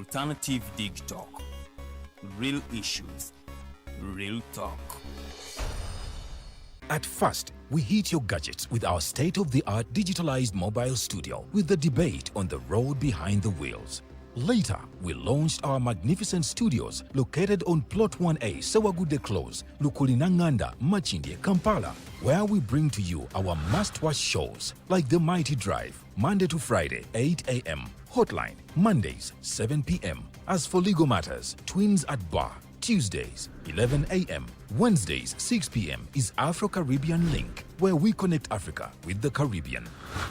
Alternative Digitalk. Real issues, real talk. At first, we hit your gadgets with our state of the art digitalized mobile studio with the debate on the road behind the wheels. Later, we launched our magnificent studios located on Plot 1A, Sewagude Close, Lukulinanganda, Makindye, Kampala, where we bring to you our must watch shows like The Mighty Drive, Monday to Friday, 8 a.m., Hotline, Mondays, 7 p.m. As for legal matters, Twins at Bar, Tuesdays, 11 a.m. Wednesdays, 6 p.m. is Afro Caribbean Link, where we connect Africa with the Caribbean.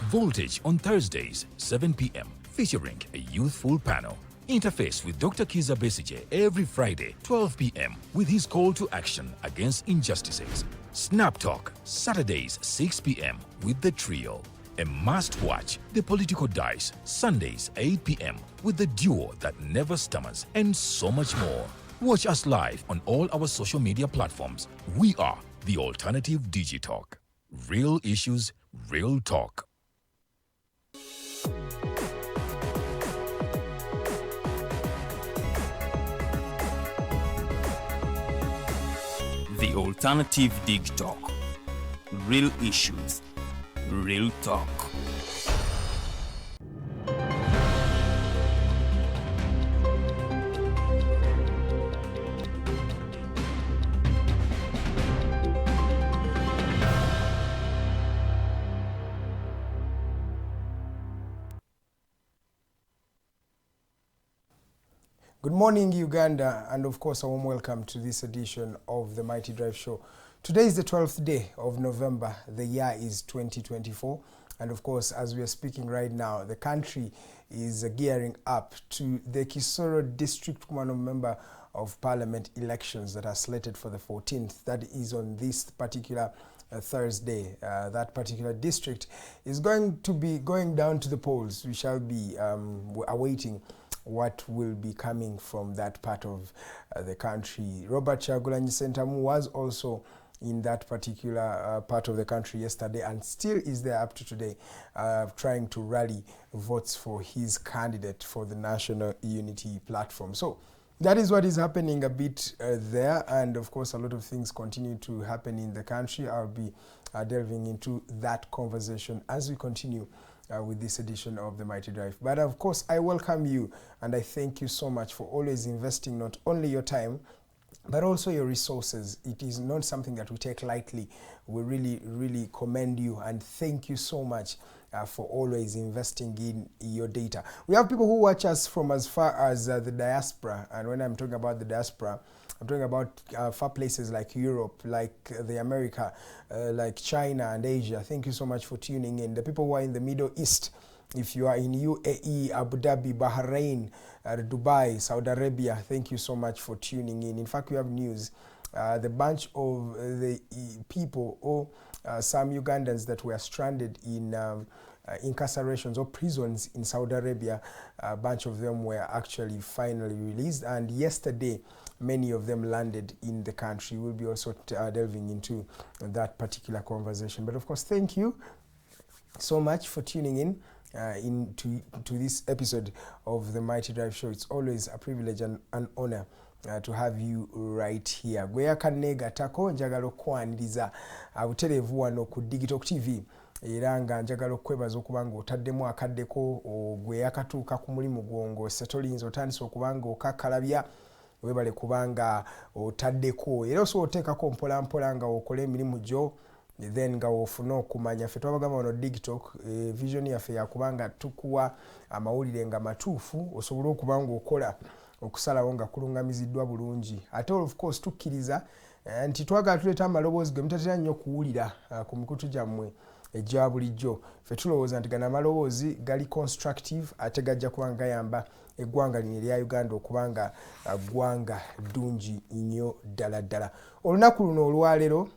Voltage on Thursdays, 7 p.m., featuring a youthful panel. Interface with Dr. Kiza Besigye every Friday, 12 p.m., with his call to action against injustices. Snap Talk, Saturdays, 6 p.m., with the trio. A must watch, The Political Dice, Sundays, 8 p.m., with the duo that never stammers, and so much more. Watch us live on all our social media platforms. We are the Alternative Digitalk. Real issues, real talk. The Alternative Digitalk. Real issues, real talk. Good morning, Uganda, and of course, a warm welcome to this edition of the Mighty Drive Show. Today is the 12th day of November. The year is 2024. And of course, as we are speaking right now, the country is gearing up to the Kisoro District Woman Member of Parliament elections that are slated for the 14th. That is on this particular Thursday. That particular district is going to be going down to the polls. We shall be awaiting what will be coming from that part of the country. Robert Kyagulanyi Ssentamu was also in that particular part of the country yesterday and still is there up to today, trying to rally votes for his candidate for the National Unity Platform. So that is what is happening a bit there, and of course, a lot of things continue to happen in the country. I'll be delving into that conversation as we continue with this edition of the Mighty Drive. But of course, I welcome you and I thank you so much for always investing not only your time, but also your resources. It is not something that we take lightly. We really, really commend you and thank you so much for always investing in your data. We have people who watch us from as far as the diaspora, and when I'm talking about the diaspora, I'm talking about far places like Europe, like the America, like China and Asia. Thank you so much for tuning in. The people who are in the Middle East, if you are in UAE, Abu Dhabi, Bahrain, Dubai, Saudi Arabia, thank you so much for tuning in. In fact, we have news. The bunch of the people or some Ugandans that were stranded in incarcerations or prisons in Saudi Arabia, a bunch of them were actually finally released. And yesterday, many of them landed in the country. We'll be also delving into that particular conversation. But of course, thank you so much for tuning in into to this episode of the Mighty Drive Show. It's always a privilege and an honor to have you right here. Gwe yakaneegattako, njagala okukwaniriza butereevu wano ku Digital TV, era nga njagala okwebaza okuba nga otaddemu akaddeko. Gwe yakatuuka ku mulimu gwo ng'osetolinza, otandise okuba nga okakkalabya, webale kubanga otaddeko, era osobola oteekako mpola mpola nga okola emirimu gyo, then nga wofuna okumanya. Ffe twabagamba wano Digitalk, vision yaffe yakubanga tukuwa amawulire nga matuufu, osobole okuba nga okola okusalawo nga kulungamiziddwa bulungi. Ate of course tukkiriza nti twagala tuleeta amaloboozi ge mutatera nnyo kuwulira ku mikutu gyammwe egya bulijjo. Ffe tulowooza nti gano amaloboozi gali constructive, ate gajja kuba nga gayamba eggwanga lino erya Uganda okuba nga ggwanga ddungi nnyo ddala ddala. Olunaku luno olwaleero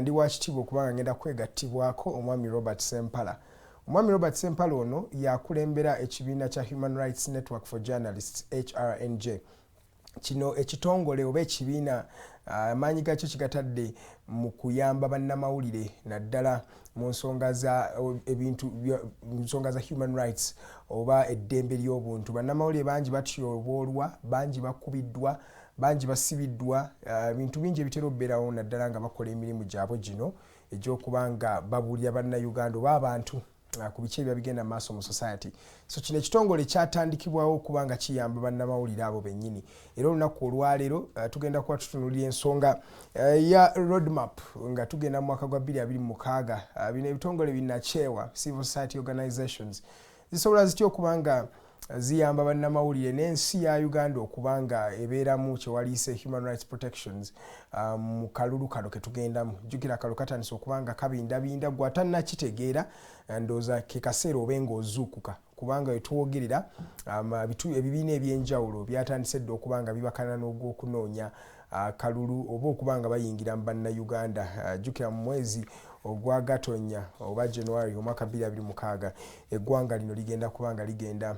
ndi wakitiibwa okuba nga ngenda kwegattibwako omwami Robert Sempala. Omwami Robert Sempala ono yakulembera ekibiina kya Human Rights Network for Journalists, HRNJ. Kino ekitongole oba ekibiina, amaanyi gakyo kigatadde mu kuyamba bannamawulire, naddala mu nsonga za ebintu, mu nsonga za human rights oba eddembe ly'obuntu. Bannamawulire bangi batyoboolwa, bangi bakubiddwa, bangi basibiddwa, ebintu bingi ebitera okubeerawo, naddala nga bakola emirimu gyabwe gino egy'okuba nga babuulira Bannayuganda oba abantu ku biki ebiba bigenda mu maaso mu society. So kino ekitongole kyatandikibwawo okuba nga kiyamba bannamawulire abo bennyini. Era olunaku olwaleero tugenda kuba tutunulira ensonga ya roadmap nga tugenda mu mwaka gwa 2026. Bino ebitongole binnakyewa, civil society organizations, zisobola zitya okuba nga ziyamba bannamawulire n'ensi ya Uganda okuba nga ebeeramu kyewaliise human rights protections mu kalulu kano ketugendamu? Jjukira akalulu katandise okuba nga kabindabinda. Gwe atannakitegeera, ndowooza ke kaseera obe ng'ozuukuka, kubanga wetwogerera ebibiina ebyenjawulo byatandise dda okuba nga bibakana n'ogwokunoonya akalulu oba okuba nga bayingira mu Bannayuganda. Jjukira mu mwezi ogwa Gatonya oba January omwaka 2026, eggwanga lino ligenda kuba nga ligenda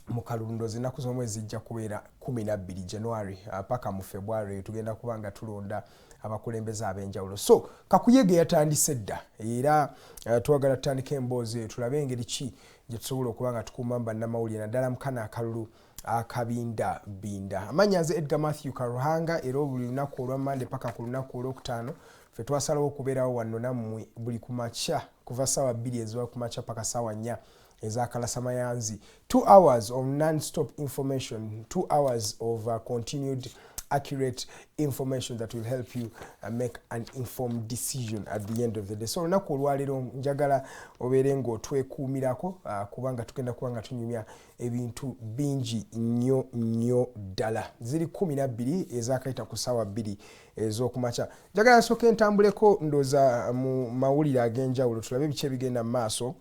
mu kalulu. Ndowooza ennaku z'omwezi zijja kubeera 12 January paka mu February, tugenda kuba nga tulonda abakulembeze ab'enjawulo. So kakuyege yatandise dda, era twagala tutandika emboozi eyo, tulabe engeri ki gye tusobola okuba nga tukuumamu bannamawulire, naddala mu kano akalulu akabindabinda. Amannya nze Edgar Matthew Karuhanga, era buli lunaku olwa Mande paka ku lunaku Olwokutaano ffe twasalawo okubeerawo wano nammwe buli ku makya kuva ssaawa 2 eziwa ku makya paka ssaawa 4 ezakalasamayanzi. 2 hours of non-stop information, 2 hours of continued accurate information that will help you make an informed decision at the end of the day. So olunaku olwaleero njagala obeere ng'otwekuumirako, kubanga tugenda kuba nga tunyumya ebintu bingi nnyo nnyo ddala. Ziri 12 ezakayita ku ssaawa 2 ez'okumakya. Njagala nsooka entambuleko ndooza mu mawulire ag'enjawulo, tulabe biki ebigenda mu maaso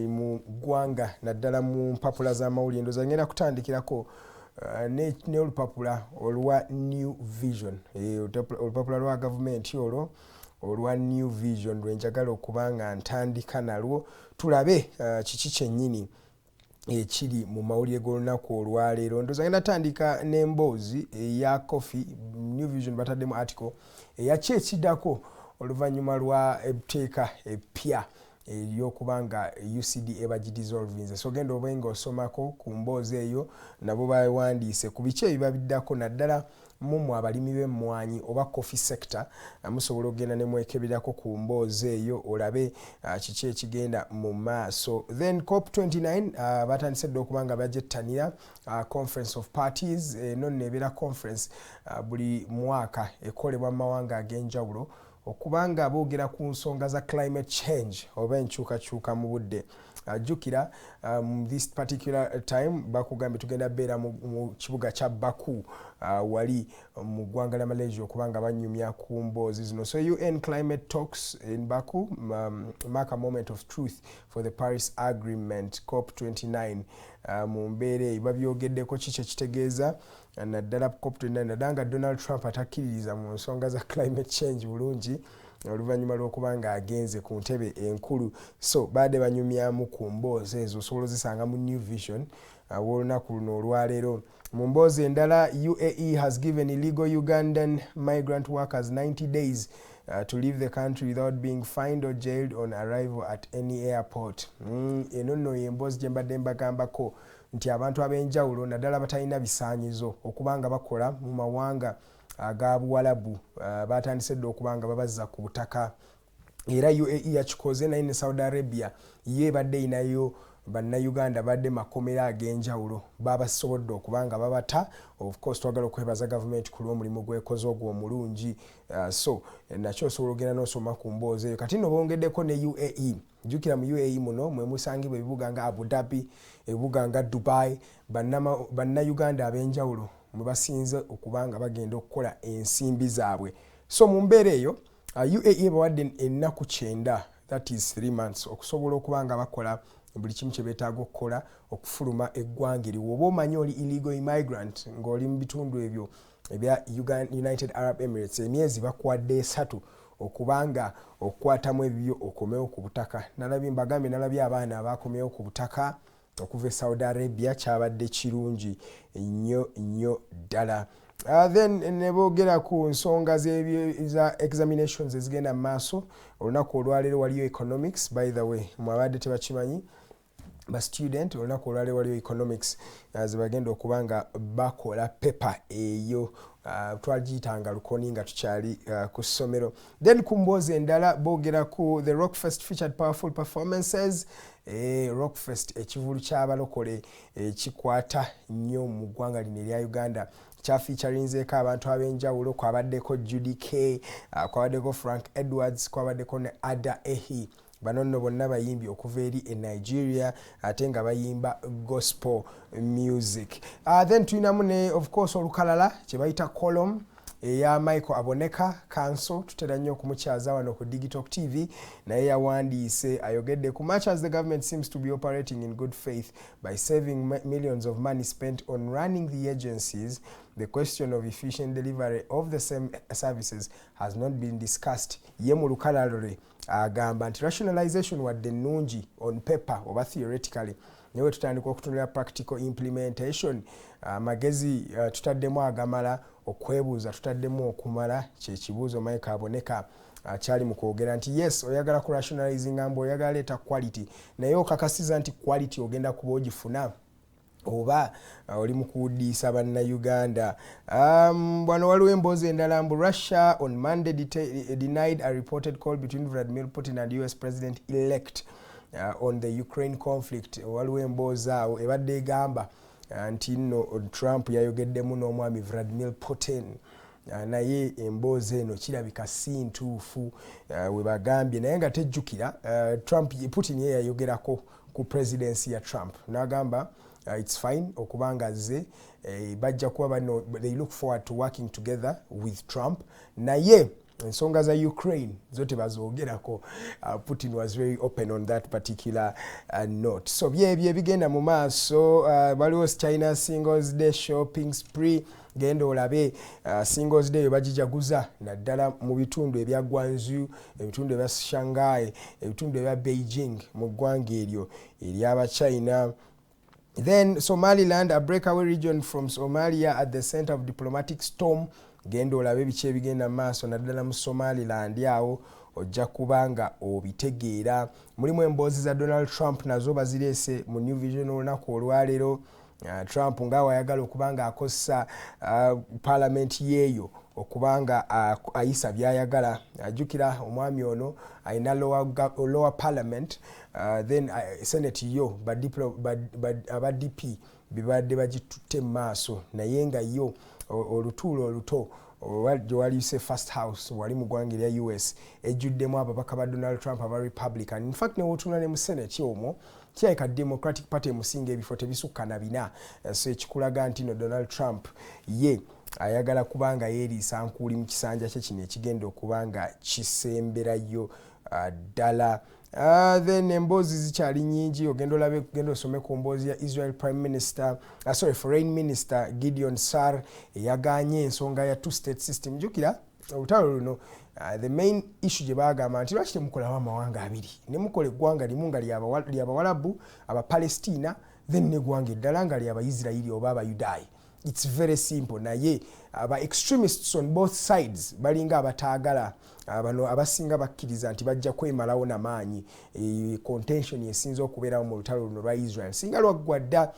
mu ggwanga, naddala mu mpapula z'amawulire. Ndooza ngenda kutandikirako n'olupapula olwa New Vision, olupapula lwa gavumenti olwo olwa New Vision lwenjagala okuba nga ntandika nalwo, tulabe kiki kyennyini ekiri mu mawulire g'olunaku olwaleero. Ndooza ngenda tandika n'emboozi eya coffee. New Vision bataddemu article eyaki ekiddako oluvannyuma lwa etteeka eppya eryokuba nga UCDA bagidissolvinze. So genda obe nga osomako ku mboozi eyo. Nabo bawandiise ku biki ebiba biddako, naddala mumwe abalimi b'emmwanyi oba coffee sector. Musobola okugenda ne mwekeberako ku mboozi eyo, olabe kiki ekigenda mu maaso. Then COP 29 batandise dda okuba nga bagyettanira, Conference of Parties. Eno nno ebeera conference buli mwaka ekolebwa mu mawanga ag'enjawulo okubanga boogera ku nsonga za climate change oba enkyukakyuka mu budde. Jjukira this particular time bakugambye tugenda beera mu kibuga kya Baku, wali mu ggwanga lya Malaysia, okuba nga banyumya ku mboozi zino. So UN climate talks in Baku mark a moment of truth for the Paris Agreement, COP 29. Mu mbeera eyo babyogeddeko kiki ekitegeeza, naddala COP 29, naddala nga Donald Trump atakkiririza mu nsonga za climate change bulungi oluvannyuma lw'okuba nga agenze ku ntebe enkulu. So baadde banyumyamu ku mboozi ezo, osobola ozisanga mu New Vision w'olunaku luno olwaleero. Mu mboozi endala, UAE has given illegal Ugandan migrant workers 90 days to leave the country without being fined or jailed on arrival at any airport. Eno nno yemboozi gye mbadde mbagambako nti abantu ab'enjawulo, naddala batalina bisaanyizo okuba nga bakola mu mawanga aga Buwalabu, batandise dda okuba nga babazza ku butaka. Era UAE yakikoze, naye ne Saudi Arabia ye ebadde erinayo Bannayuganda badde makomera ag'enjawulo, babasobodde okuba nga babata. Of course twagala okwebaza gavumenti ku lw'omulimu gwekoze ogwo omulungi. So nakyo osobola ogenda n'osoma ku mboozi eyo. Kati nno bongeddeko ne UAE. Jjukira mu UAE muno mwe musangibwa ebibuga nga Abu Dhabi, ebibuga nga Dubai, Bannayuganda ab'enjawulo mwe basinze okuba nga bagenda okukola ensimbi zaabwe. So mu mbeera eyo, UAE bawadde ennaku 90, that is 3 months, okusobola okuba nga bakola buli kimu kye beetaaga okukola okufuluma eggwanga eri. Woba omanyi oli illegal immigrant ng'oli mu bitundu ebyo ebya United Arab Emirates, emyezi bakuwadde 3 okubanga okukwatamu ebibyo okomewo ku butaka. Nalabye, mbagambye, nalabye abaana abakomyewo ku butaka. Okuva e Saudi Arabia kyabadde kirungi nnyo nnyo ddala. Then ne boogera ku nsonga za examinations ezigenda mu maaso olunaku olwaleero. Waliyo economics, by the way, mwabadde tebakimanyi ba student, olunaku olwaleero waliyo economics zebagenda okuba nga bakola paper eyo. Twagiyitanga lukoni nga tukyali ku ssomero. Then ku mboozi endala boogera ku the Rockfest featured powerful performances. Rockfest, ekivulu ky'abalokole ekikwata nnyo mu ggwanga lino erya Uganda, kyafeaturinzeeko abantu ab'enjawulo. Kwabaddeko Judy K, kwabaddeko Frank Edwards, kwabaddeko ne Ada Ehi. Bano nno bonna bayimbi okuva eri e Nigeria ate nga bayimba gospel music. Then tulinamu ne, of course, olukalala kye bayita column eya Michael Aboneka Council. Tutera nnyo okumukyaza wano ku Digitalk TV, naye yawandiise ayogedde ku much as the government seems to be operating in good faith by saving millions of money spent on running the agencies, the question of efficient delivery of the same services has not been discussed. Ye mu lukalala lwe agamba nti rationalization wadde ennungi on paper oba theoretically, naye we tutandika okutunula practical implementation, amagezi tutaddemu agamala, okwebuuza tutaddemu okumala? Kyekibuuzo Mike Aboneka akyali mu kwogera nti yes, oyagala ku rationalizinga mbu oyagala leeta quality, naye okakasiza nti quality ogenda kuba ogifuna oba oli mu kuwuddiisa Bannayuganda? Wano waliwo emboozi endala mbu Russia on Monday denied a reported call between Vladimir Putin and US president elect on the Ukraine conflict. Waliwo emboozi awo ebadde egamba nti nno Trump yayogeddemu n'omwami Vladimir Putin, naye emboozi eno kirabika si ntuufu, we bagambye, naye nga tejjukira Trump, Putin ye yayogerako ku presidency ya Trump n'agamba it's fine okuba nga azze, bajja kuba bano, they look forward to working together with Trump, naye ensonga za Ukraine zo tebazoogerako. Putin was very open on that particular note. So byebyo ebigenda mu maaso. Waliwo China Singles Day shopping spree. Genda olabe Singles Day bagijaguza naddala mu bitundu ebya Guangzhou, ebitundu ebya Shanghai, ebitundu ebya Beijing mu ggwanga eryo eryabachina. Then Somaliland, a breakaway region from Somalia at the center of diplomatic storm. Genda olabe biki ebigenda mu maaso naddala mu Somaliland awo, ojja kuba nga obitegeera. Mulimu emboozi za Donald Trump, nazo bazireese mu New Vision olunaku olwaleero. Trump nga wayagala okuba nga akozesa parliament yeeyo okuba nga ayisa byayagala. Ajjukira omwami ono alina lower parliament, then Senate yo aba DP bibadde bagitutte mu maaso, naye nga yo olutuulo oluto gye waliyise First House wali mu ggwanga erya US ejjuddemu ababaka ba Donald Trump aba Republican. In fact, newotuna ne mu Senate omwo kirabika Democratic Party emusinga ebifo tebisukka na bina. So ekikulaga nti no Donald Trump ye ayagala kubanga yeeriisa nkuuli mu kisanja kye kino ekigenda okuba nga kisemberayo ddala. Then emboozi zikyali nyingi. Ogenda olabe, genda osome ku mboozi ya Israel prime minister, sorry, foreign minister Gideon Sar eyaganye ensonga ya two state system. Jjukira olutalo luno, the main issue gye bagamba nti lwaki temukolawo amawanga abiri, ne mukola eggwanga limu nga lyabawalabu Abapalestina, then neggwanga eddala nga lyabaisirairi oba Abayudaaya? It's very simple, naye aba extremists on both sides balinga abataagala. Bano abasinga bakkiriza nti bajja kwemalawo namaanyi. Contention esinza okubeerawo mu lutalo luno lwa Israel, singa lwaggwa dda,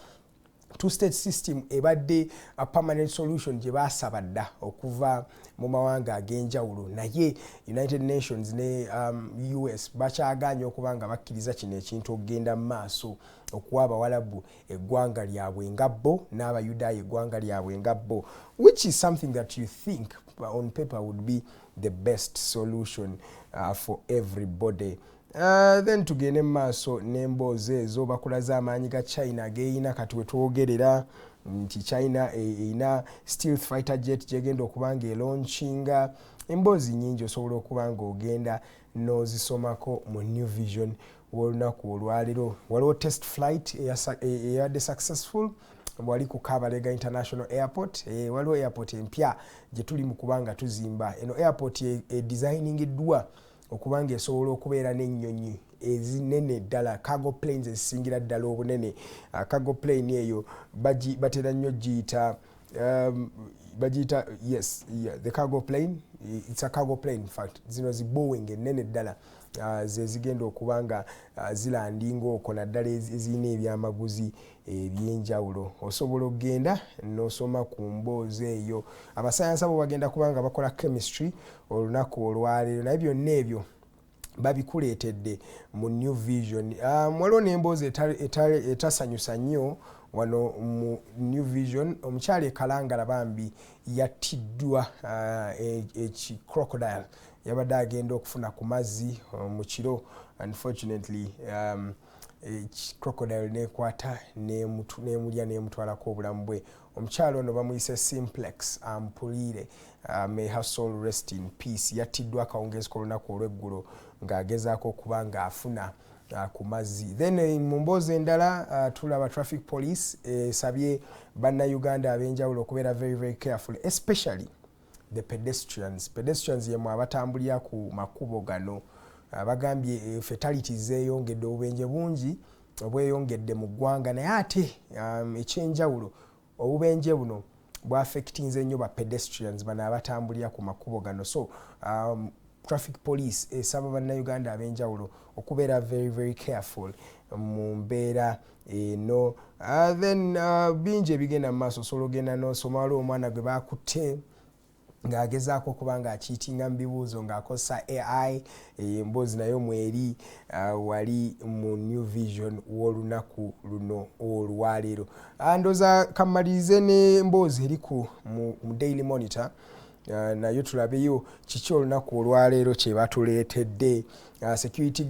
two state system ebadde a permanent solution gye baasaba dda okuva mu mawanga ag'enjawulo, naye United Nations ne US bakyaganye okuba nga bakkiriza kino ekintu okugenda mu maaso, okuwa Abawalabu eggwanga lyabwe nga bo n'Abayudaaya eggwanga lyabwe nga bo, which is something that you think on paper would be the best solution for everybody. Then tugende mu maaso n'emboozi ezo. Bakulaze amaanyi ga China ageyina kati wetwogerera nti China erina stealth fighter jet gyegenda okuba nga elaunchinga. Emboozi nyingi, osobola okuba nga ogenda n'ozisomako mu New Vision w'olunaku olwaleero. Waliwo test flight eyabadde successful wali ku Kabalega International Airport. Waliwo airport empya gye tuli mu kuba nga tuzimba. Eno airport edesigningiddwa Okuba nga esobola okubeera n'ennyonyi ezinene ddala, cargo planes ezisingira ddala obunene. Cargo plane eyo batera nnyo giyita bagiyita, yes, yeah, the cargo plane. It's a cargo plane. In fact, zino zi Boeing ennene ddala ze zigenda okuba nga zilandinga okwo, naddala ezirina ebyamaguzi ebyenjawulo. Osobola okugenda n'osoma ku mboozi eyo. Abasayansi abo bagenda kuba nga bakola chemistry olunaku olwaleero, naye byonna ebyo babikuleetedde mu New Vision. Waliwo n'emboozi etasanyusa nnyo wano mu New Vision. Omukyala ekalangala bambi yattiddwa eki crocodile. Yabadde agenda okufuna ku mazzi mu kiro. Unfortunately, crocodile nekwata nemulya nemutwalako obulamu bwe. Omukyala ono bamuyise Simplex Ampulire. May her soul rest in peace. Yattiddwa akawungeezi k'olunaku olw'eggulo ng'agezaako okuba ng'afuna ku mazzi. Then mu mboozi endala, tulaba traffic police esabye bannayuganda ab'enjawulo okubeera very very careful, especially the pedestrians. Pedestrians yemwe abatambulira ku makubo gano. Bagambye fatalities zeeyongedde, obubenje bungi obweyongedde mu ggwanga, naye ate ekyenjawulo obubenje buno bwaffectinze nnyo ba pedestrians bano abatambulira ku makubo gano. So traffic police esaba bannayuganda ab'enjawulo okubeera very very careful mu mbeera eno. Then bingi ebigenda mu maaso, osobola ogenda n'osoma. Waliwo omwana gwe bakutte ng'agezaako okuba ng'acheatinga mu bibuuzo ng'akozesa AI. Emboozi nayo mweri wali mu New Vision w'olunaku luno olwaleero. Ndowooza kammalirize n'emboozi eri ku mu Daily Monitor. Nayo tulabeyo kiki olunaku olwaleero kye batuleetedde. Security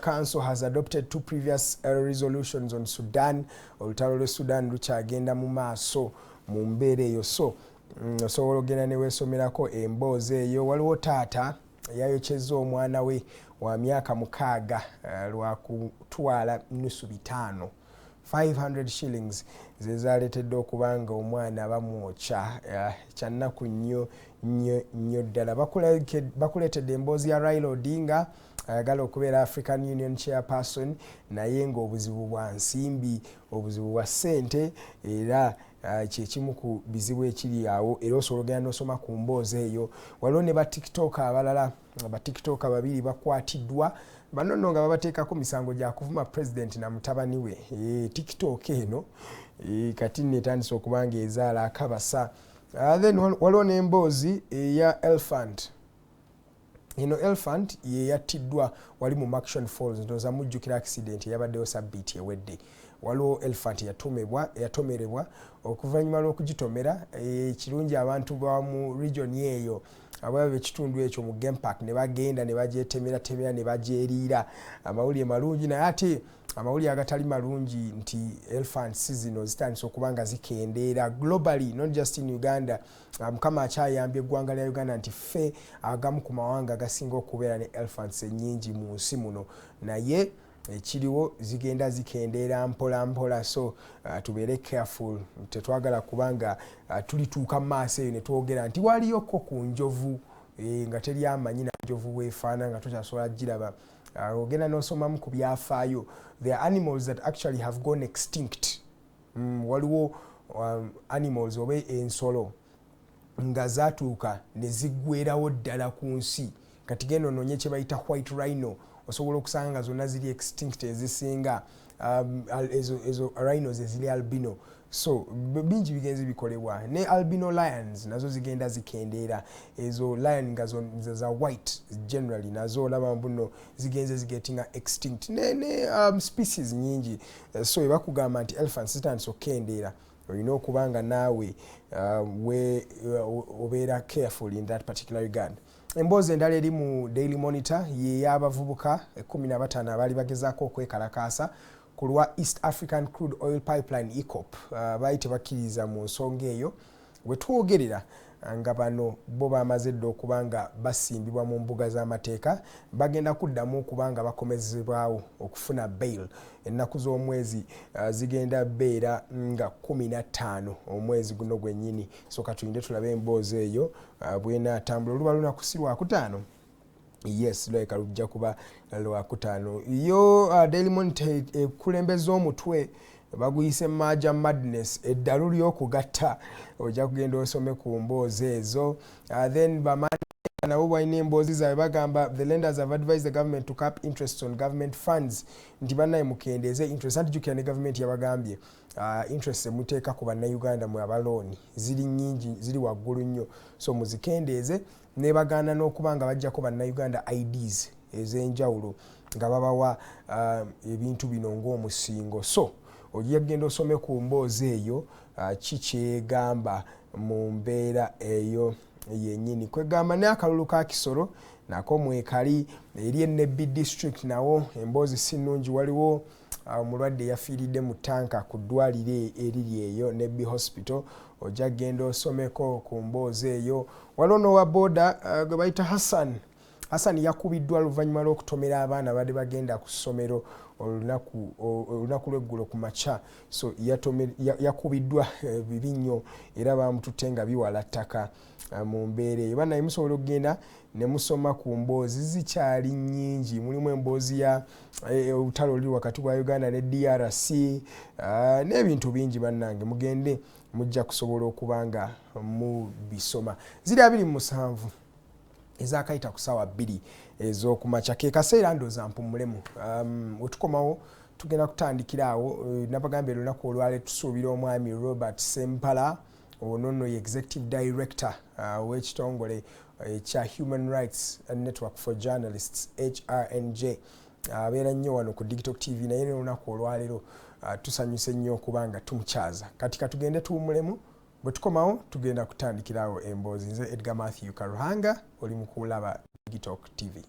Council has adopted two previous resolutions on Sudan. Olutalo lwe Sudan lukyagenda mu maaso mu mbeera eyo, so osobola ogenda neweesomerako emboozi eyo. Waliwo taata yayokyezza omwana we wa myaka 6 lwakutwala nusu bitaano. 500 shillings zezaleetedde okuba nga omwana bamwokya. Kyannaku nnyo nnyo nnyo ddala. Bakuleetedde emboozi ya Raila Odinga, ayagala okubeera African Union chairperson, naye ng'obuzibu bwa nsimbi, obuzibu bwa ssente, era kyekimu ku bizibu ekiri awo. Era osobola ogenda n'osoma ku mboozi eyo. Waliwo ne batiktok abalala, batiktok babiri bakwatiddwa. Bano nno nga babateekako misango gya kuvuma president na mutabani we. TikTok eno kati nno etandise okuba nga ezaala akabasa. Then waliwo n'emboozi eya elephant. Eno elephant ye yattiddwa wali mu Murchison Falls. Ndowooza mujjukira accident eyabaddewo sabbiiti ewedde. Waliwo elephant yatomebwa, yatomerebwa. Okuvannyuma lw'okugitomera, ekirungi abantu ba mu region eyo, ababa ekitundu ekyo mu game park, ne bagenda ne bagyetemeratemera ne bagyeriira. Amawulire malungi, naye ate amawulire agatali malungi nti elephants zino zitandise okuba nga zikendeera globally, not just in Uganda. Mukama akyayambye eggwanga lya Uganda nti ffe agamu ku mawanga agasinga okubeera ne elephants ennyingi mu nsi muno, naye ekiriwo zigenda zikendeera mpola mpola. So tubeere careful. Tetwagala kubanga tulituuka mu maaso eyo ne twogera nti waliyoko ku njovu nga teri amanyi na njovu bwefaana, nga tokyasobola giraba. Ogenda n'osomamu ku byafaayo, there are animals that actually have gone extinct. Waliwo animals oba ensolo nga zatuuka ne ziggwerawo ddala ku nsi. Kati genda onoonye kye bayita white rhino, osobola okusanga nga zonna ziri extinct ezisinga, ezo rhinos eziri albino. So bingi bigenze bikolebwa. Ne albino lions nazo zigenda zikendeera. Ezo lion nga za white generally, nazo olaba mbuno zigenze zigettinga extinct ne species nyingi. So ebakugamba nti elephants zitandise okukendeera, olina okuba nga naawe obeera careful in that particular regard. Emboozi endala eri mu Daily Monitor yey'abavubuka 15 abaali bagezaako okwekalakaasa ku lwa East African Crude Oil Pipeline, EACOP. Baali tebakkiriza mu nsonga eyo. Wetwogerera nga bano bo bamaze dda okuba nga basimbibwa mu mbuga z'amateeka, bagenda kuddamu okuba nga bakomezebwawo okufuna bail. Ennaku z'omwezi zigenda beera nga 15 omwezi guno gwennyini. So katulinde tulabe emboozi eyo bwenaatambula. Oluba lunaku si lwakutaano. Yes, lweka lujja kuba lwakutaano. Yo Daily Monitor ekulembeza omutwe baguyise "Merger Madness", eddalu ly'okugatta. Ojja kugenda osome ku mboozi ezo. Then bamani nabo balina emboozi zaabwe, bagamba the lenders have advised the government to cap interest on government funds, nti bannaye mukendeeze interest. Anti jjukira ne gavumenti yabagambye interest emuteeka ku bannayuganda mwe abalooni ziri nyingi, ziri waggulu nnyo, so muzikendeeze. Nebagaana n'okuba nga bajjako bannayuganda IDs ez'enjawulo nga babawa ebintu bino ng'omusingo. So ojja kugenda osome ku mboozi eyo kikyegamba mu mbeera eyo yennyini. Kwegamba n'akalulu ka Kisoro nako mwekali eri e Nebbi District, nawo emboozi si nnungi. Waliwo omulwadde eyafiiridde mu tanka ku ddwaliro eriri eyo Nebbi Hospital. Ojja kugenda osomeko ku mboozi eyo. Waliwo n'owa boda gwe bayita Hassan. Hassan yakubiddwa luvannyuma lw'okutomera abaana badde bagenda ku ssomero olunaku lweggulo ku makya. So yakubiddwa bibi nnyo era bamututte nga biwala ttaka mu mbeera eyo. Bannaye, musobola okugenda ne musoma ku mboozi, zikyali nnyingi. Mulimu emboozi ya olutalo oluli wakati wa Uganda ne DRC n'ebintu bingi. Bannange, mugende, mujja kusobola okuba nga mubisoma. Ziri 27 ezakayita ku saawa 2 ez'okumakya, ke kaseera ndooza mpumulemu. Wetukomawo tugenda kutandikira awo. Nabagambye olunaku olwale tusuubira omwami Robert Sempala. Ono nno ye executive director w'ekitongole ekya Human Rights Network for Journalists, HRNJ. Abeera nnyo wano ku Digital TV, naye n'olunaku olwaleero tusanyuse nnyo okuba nga tumukyaza. Kati katugende tuwumulemu, bwe tukomawo tugenda kutandikirawo emboozi. Nze Edgar Matthew Karuhanga, oli mu kulaba Digital TV.